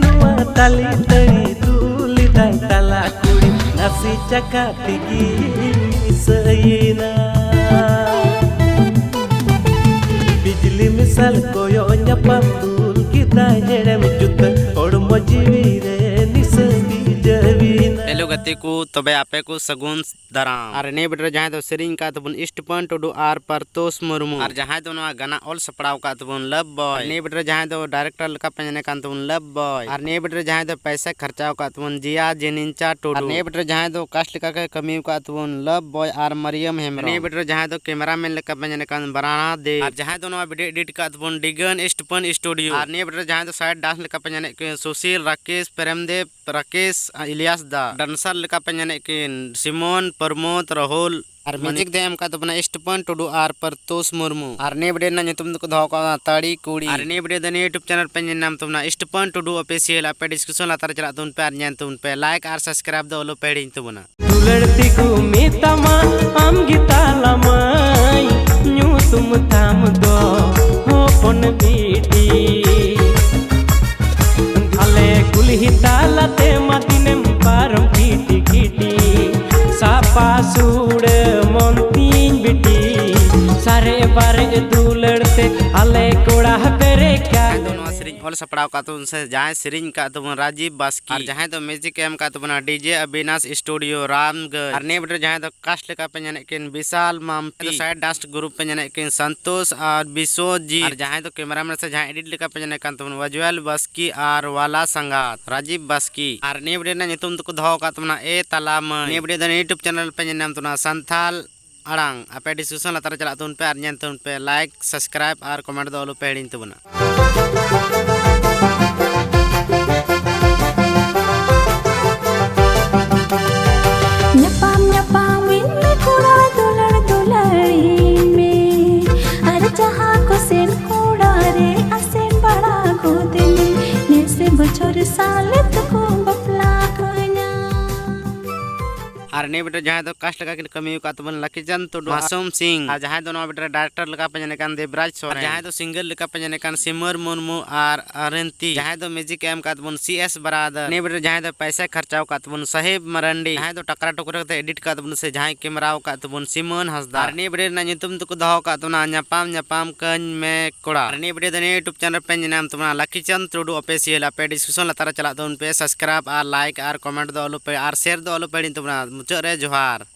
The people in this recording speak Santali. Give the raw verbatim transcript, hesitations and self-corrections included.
ᱱᱚᱣᱟ ᱛᱟᱞᱤ ᱛᱟᱹᱲᱤ ᱫᱩᱞ ᱞᱮᱫᱟᱭ ᱛᱟᱞᱟ ᱠᱩᱲᱤ, ᱱᱟᱥᱮ ᱪᱟᱠᱟ ᱛᱮᱜᱮ ᱢᱤᱥᱟᱹᱭᱮᱱᱟ᱾ ᱵᱤᱡᱽᱞᱤ ᱢᱤᱥᱟᱞ ᱠᱚᱭᱚᱜ ᱧᱟᱯᱟᱢ ᱫᱩᱞ ᱠᱮᱫᱟᱭ ᱦᱮᱲᱮᱢ ᱡᱩᱛᱟᱹ, ᱦᱚᱲᱢᱚ ᱡᱤᱣᱤ ᱨᱮ ᱱᱤᱥᱟᱹ ᱵᱤᱡᱟᱹᱣᱮᱱᱟ᱾ ᱦᱮᱞᱳ ᱜᱟᱛᱮ ᱠᱚ, ᱛᱚᱵᱮ ᱟᱯᱮ ᱠᱚ ᱥᱟᱹᱜᱩᱱ ᱫᱟᱨᱟᱢ᱾ ᱟᱨ ᱱᱤᱭᱟᱹ video ᱨᱮ ᱡᱟᱦᱟᱸᱭ ᱫᱚ ᱥᱮᱨᱮᱧ ᱟᱠᱟᱫ ᱛᱟᱵᱚᱱ ᱤᱥᱴᱯᱟᱱ ᱴᱩᱰᱩ ᱟᱨ ᱯᱟᱨᱛᱳᱥ ᱢᱩᱨᱢᱩ, ᱟᱨ ᱡᱟᱦᱟᱸᱭ ᱫᱚ ᱱᱚᱣᱟ ᱜᱟᱱᱟ ᱚᱞ ᱥᱟᱯᱲᱟᱣ ᱟᱠᱟᱫ ᱛᱟᱵᱚᱱ ᱞᱟᱵᱷ ᱵᱚᱭ, ᱟᱨ ᱱᱤᱭᱟᱹ video ᱨᱮ ᱡᱟᱦᱟᱸᱭ ᱫᱚ director ᱞᱮᱠᱟ ᱯᱮ ᱧᱮᱞᱮ ᱠᱟᱱ ᱛᱟᱵᱚᱱ ᱞᱟᱵᱷ ᱵᱚᱭ, ᱟᱨ ᱱᱤᱭᱟᱹ video ᱨᱮ ᱡᱟᱦᱟᱸᱭ ᱫᱚ ᱯᱟᱭᱥᱟ ᱠᱷᱚᱨᱪᱟᱣ ᱟᱠᱟᱫ ᱛᱟᱵᱚᱱ ᱡᱤᱭᱟ ᱡᱮᱱᱤᱱᱪᱟ ᱴᱩᱰᱩ, ᱟᱨ ᱱᱤᱭᱟᱹ video ᱨᱮ ᱡᱟᱦᱟᱸᱭ ᱫᱚ cast ᱞᱮᱠᱟ ᱠᱚ ᱠᱟᱹᱢᱤ ᱟᱠᱟᱫ ᱛᱟᱵᱚᱱ ᱞᱟᱵᱷ ᱵᱚᱭ ᱟᱨ ᱢᱟᱨᱤᱭᱟᱢ ᱦᱮᱢᱵᱨᱚᱢ, ᱱᱤᱭᱟᱹ video ᱨᱮ ᱡᱟᱦᱟᱸᱭ ᱫᱚ cameraman ᱞᱮᱠᱟ ᱯᱮ ᱧᱮᱞᱮ ᱠᱟᱱ ᱵᱨᱟᱱᱟ ᱫᱮᱵ, ᱟᱨ ᱡᱟᱦᱟᱸᱭ ᱫᱚ ᱱᱚᱣᱟ video edit ᱟᱠᱟᱫ ᱛᱟᱵᱚᱱ ᱰᱤᱜᱟᱱ ᱤᱥᱴᱯᱟᱱ ᱥᱴᱩᱰᱤᱭᱳ, ᱟᱨ ᱱᱤᱭᱟᱹ video ᱨᱮ ᱡᱟᱦᱟᱸᱭ ᱫᱚ side dance ᱞᱮᱠᱟ ᱯᱮ ᱧᱮᱞᱮᱫ ᱠᱚ ᱥᱩᱥᱤᱞ ᱨᱟᱠᱮᱥ ᱯᱨᱮᱢᱫᱮᱵ ᱨᱟᱠᱮᱥ ᱤᱞᱤᱭᱟᱥ ᱫᱟ, dancer ᱞᱮᱠᱟ ᱯᱮ ᱧᱮᱞᱮᱫ ᱠᱤᱱ ᱥᱤᱢᱚᱱ, ᱯᱨᱚᱢᱳᱫ, ᱨᱟᱦᱩᱞ, ᱟᱨ ᱢᱟᱱᱤᱠ᱾ Music ᱫᱚ ᱮᱢ ᱟᱠᱟᱫ ᱛᱟᱵᱚᱱᱟ ᱤᱥᱴᱯᱟᱱ ᱴᱩᱰᱩ ᱟᱨ ᱯᱨᱚᱛᱳᱥ ᱢᱩᱨᱢᱩ᱾ ᱟᱨ ᱱᱤᱭᱟᱹ video ᱨᱮᱱᱟᱜ ᱧᱩᱛᱩᱢ ᱫᱚᱠᱚ ᱫᱚᱦᱚ ᱠᱟᱜᱼᱟ ᱛᱟᱲᱤ ᱠᱩᱲᱤ᱾ ᱟᱨ ᱱᱤᱭᱟᱹ video ᱫᱚ ᱱᱤᱭᱟᱹ YouTube channel ᱯᱮ ᱧᱮᱞ ᱧᱟᱢ ᱛᱟᱵᱚᱱᱟ ᱤᱥᱴᱯᱟᱱ ᱴᱩᱰᱩ official᱾ ᱟᱯᱮ description ᱞᱟᱛᱟᱨ ᱨᱮ ᱪᱟᱞᱟᱜ ᱛᱟᱵᱚᱱ ᱯᱮ ᱟᱨ ᱧᱮᱞ ᱛᱟᱵᱚᱱ ᱯᱮ, like ᱟᱨ subscribe ᱫᱚ ᱟᱞᱚ ᱯᱮ ᱦᱤᱲᱤᱧ ᱛᱟᱵᱚᱱᱟ᱾ ᱫᱩᱞᱟᱹᱲ ᱛᱮᱠᱚ ᱢᱮᱛᱟᱢᱟ ᱟᱢ ᱜᱮ ᱛᱟᱞᱟᱢᱟᱹᱭ, ᱧᱩᱛᱩᱢ ᱛᱟᱢ ᱫᱚ ᱦᱚᱯᱚᱱ ᱵᱤᱴᱤ᱾ ᱟᱞᱮ ᱠᱩᱞᱦᱤ ᱛᱟᱞᱟᱛᱮ ᱢᱟ ᱫᱤᱱᱮᱢ ᱯᱟᱨᱚᱢ ᱠᱤᱴᱤ ᱠᱤᱴᱤ, ᱥᱟᱯᱟ ᱥᱩᱲᱟᱹ ᱢᱚᱱ ᱛᱤᱧ ᱵᱤᱴᱤ, ᱥᱟᱨᱮ ᱵᱟᱨᱮ ᱫᱩᱞᱟᱹᱲ ᱛᱮ ᱟᱞᱮ ᱠᱚᱲᱟ ᱵᱮᱨᱮᱠᱟ᱾ ᱡᱟᱦᱟᱸᱭ ᱫᱚ ᱱᱚᱣᱟ ᱥᱮᱨᱮᱧ ᱚᱞ ᱥᱟᱯᱲᱟᱣ ᱟᱠᱟᱫ ᱛᱟᱵᱚᱱ ᱥᱮ ᱡᱟᱦᱟᱸᱭ ᱥᱮᱨᱮᱧ ᱟᱠᱟᱫ ᱛᱟᱵᱚᱱ ᱨᱟᱡᱤᱵ ᱵᱟᱥᱠᱤ, ᱟᱨ ᱡᱟᱦᱟᱸᱭ ᱫᱚ music ᱮᱢ ᱟᱠᱟᱫ ᱛᱟᱵᱚᱱᱟ DJ Avinash Studio ᱨᱟᱢᱜᱚᱲ, ᱟᱨ ᱱᱤᱭᱟᱹ video ᱨᱮ ᱡᱟᱦᱟᱸᱭ ᱫᱚ cast ᱞᱮᱠᱟ ᱯᱮ ᱧᱮᱞᱮᱫ ᱠᱤᱱ ᱵᱤᱥᱟᱞ ᱢᱟᱢᱯᱤ, ᱡᱟᱦᱟᱸᱭ ᱫᱚ side dance group ᱯᱮ ᱧᱮᱞᱮᱫ ᱠᱤᱱ ᱥᱚᱱᱛᱳᱥ ᱟᱨ ᱵᱤᱥᱣᱚᱡᱤᱛ, ᱟᱨ ᱡᱟᱦᱟᱸᱭ ᱫᱚ cameraman ᱥᱮ ᱡᱟᱦᱟᱸᱭ edit ᱞᱮᱠᱟ ᱯᱮ ᱧᱮᱞᱮᱫ ᱠᱟᱱ ᱛᱟᱵᱚᱱᱟ ᱩᱡᱽᱣᱟᱞ ᱵᱟᱥᱠᱤ ᱟᱨ ᱣᱟᱞᱟ ᱥᱟᱸᱜᱟᱛ ᱨᱟᱡᱤᱵ ᱵᱟᱥᱠᱤ, ᱟᱨ ᱱᱤᱭᱟᱹ video ᱨᱮᱱᱟᱜ ᱧᱩᱛᱩᱢ ᱫᱚᱠᱚ ᱫᱚᱦᱚ ᱟᱠᱟᱫ ᱛᱟᱵᱚᱱᱟ ᱮ ᱛᱟᱞᱟ ᱢᱟᱹᱭ᱾ ᱱᱤᱭᱟᱹ video ᱫᱚ YouTube channel ᱯᱮ ᱧᱮᱞ ᱧᱟᱢ ᱛᱟᱵᱚᱱᱟ ᱥᱟᱱᱛᱷᱟᱞ ᱟᱲᱟᱝ᱾ ᱟᱯᱮ description ᱞᱟᱛᱟᱨ ᱨᱮ ᱪᱟᱞᱟᱜ ᱛᱟᱵᱚᱱ ᱯᱮ ᱟᱨ ᱧᱮᱞ ᱛᱟᱵᱚᱱ ᱯᱮ, like, subscribe ᱟᱨ comment ᱫᱚ ᱟᱞᱚ ᱯᱮ ᱦᱤᱲᱤᱧ ᱛᱟᱵᱚᱱᱟ᱾ ᱧᱟᱯᱟᱢ ᱧᱟᱯᱟᱢ ᱤᱧ ᱢᱮ ᱠᱚᱲᱟ, ᱫᱩᱞᱟᱹᱲ ᱫᱩᱞᱟᱹᱲᱤᱧ ᱢᱮ, ᱟᱨ ᱡᱟᱦᱟᱸ ᱠᱚ ᱥᱮᱱ ᱠᱚᱲᱟ ᱨᱮ ᱟᱥᱮᱱ ᱵᱟᱲᱟ ᱜᱚᱫᱮᱧ, ᱱᱮᱥ ᱵᱚᱪᱷᱚᱨ ᱥᱟᱞᱮ ᱛᱮᱠᱚ ᱵᱟᱯᱞᱟ ᱠᱟᱹᱧᱟ᱾ ᱟᱨ ᱱᱤᱭᱟᱹ video ᱨᱮ ᱡᱟᱦᱟᱸᱭ ᱫᱚ cast ᱞᱮᱠᱟ ᱠᱤᱱ ᱠᱟᱹᱢᱤ ᱟᱠᱟᱫ ᱛᱟᱵᱚᱱ ᱞᱟᱠᱤᱪᱟᱸᱫ ᱴᱩᱰᱩ, ᱢᱟᱥᱩᱢ ᱥᱤᱝ, ᱟᱨ ᱡᱟᱦᱟᱸᱭ ᱫᱚ ᱱᱚᱣᱟ video ᱨᱮ director ᱞᱮᱠᱟ ᱯᱮ ᱧᱮᱞᱮ ᱠᱟᱱ ᱫᱮᱵᱽᱨᱟᱡᱽ ᱥᱚᱨᱮᱱ, ᱟᱨ ᱡᱟᱦᱟᱸᱭ ᱫᱚ singer ᱞᱮᱠᱟ ᱯᱮ ᱧᱮᱞᱮ ᱠᱟᱱ ᱥᱤᱢᱟᱹᱨ ᱢᱩᱨᱢᱩ ᱟᱨ ᱨᱮᱱᱛᱤ, ᱡᱟᱦᱟᱸᱭ ᱫᱚ music ᱮ ᱮᱢ ᱟᱠᱟᱫ ᱛᱟᱵᱚᱱ ᱥᱤ ᱮᱥ ᱵᱟᱨᱟᱫᱟᱨ, ᱱᱤᱭᱟᱹ video ᱨᱮ ᱡᱟᱦᱟᱸᱭ ᱫᱚ ᱯᱟᱭᱥᱟ ᱠᱷᱚᱨᱪᱟᱣ ᱟᱠᱟᱫ ᱛᱟᱵᱚᱱ ᱥᱟᱦᱮᱵᱽ ᱢᱟᱨᱟᱱᱰᱤ, ᱡᱟᱦᱟᱸᱭ ᱫᱚ ᱴᱟᱠᱨᱟ ᱴᱩᱠᱨᱟ ᱠᱟᱛᱮ edit ᱟᱠᱟᱫ ᱛᱟᱵᱚᱱ ᱥᱮ ᱡᱟᱦᱟᱸᱭ camera ᱟᱠᱟᱫ ᱛᱟᱵᱚᱱ ᱥᱤᱢᱚᱱ ᱦᱟᱸᱥᱫᱟ, ᱟᱨ ᱱᱤᱭᱟᱹ video ᱨᱮᱱᱟᱜ ᱧᱩᱛᱩᱢ ᱫᱚᱠᱚ ᱫᱚᱦᱚ ᱟᱠᱟᱫ ᱛᱟᱵᱚᱱᱟ ᱧᱟᱯᱟᱢ ᱧᱟᱯᱟᱢ ᱠᱟᱹᱧ ᱢᱮ ᱠᱚᱲᱟ᱾ ᱟᱨ ᱱᱤᱭᱟᱹ video ᱫᱚ ᱱᱤᱭᱟᱹ YouTube channel ᱯᱮ ᱧᱮᱞ ᱧᱟᱢ ᱛᱟᱵᱚᱱᱟ ᱞᱟᱠᱤᱪᱟᱸᱫ ᱴᱩᱰᱩ official᱾ ᱟᱯᱮ description ᱞᱟᱛᱟᱨ ᱨᱮ ᱪᱟᱞᱟᱜ ᱛᱟᱵᱚᱱ ᱯᱮ, subscribe ᱟᱨ like ᱟᱨ comment ᱫᱚ ᱟᱞᱚ ᱯᱮ, ᱟᱨ share ᱫᱚ ᱟᱞᱚ ᱯᱮ ᱦᱤᱲᱤᱧ ᱛᱟᱵᱚᱱᱟ᱾ ᱢᱩᱪᱟᱹᱫ ᱨᱮ ᱡᱚᱦᱟᱨ᱾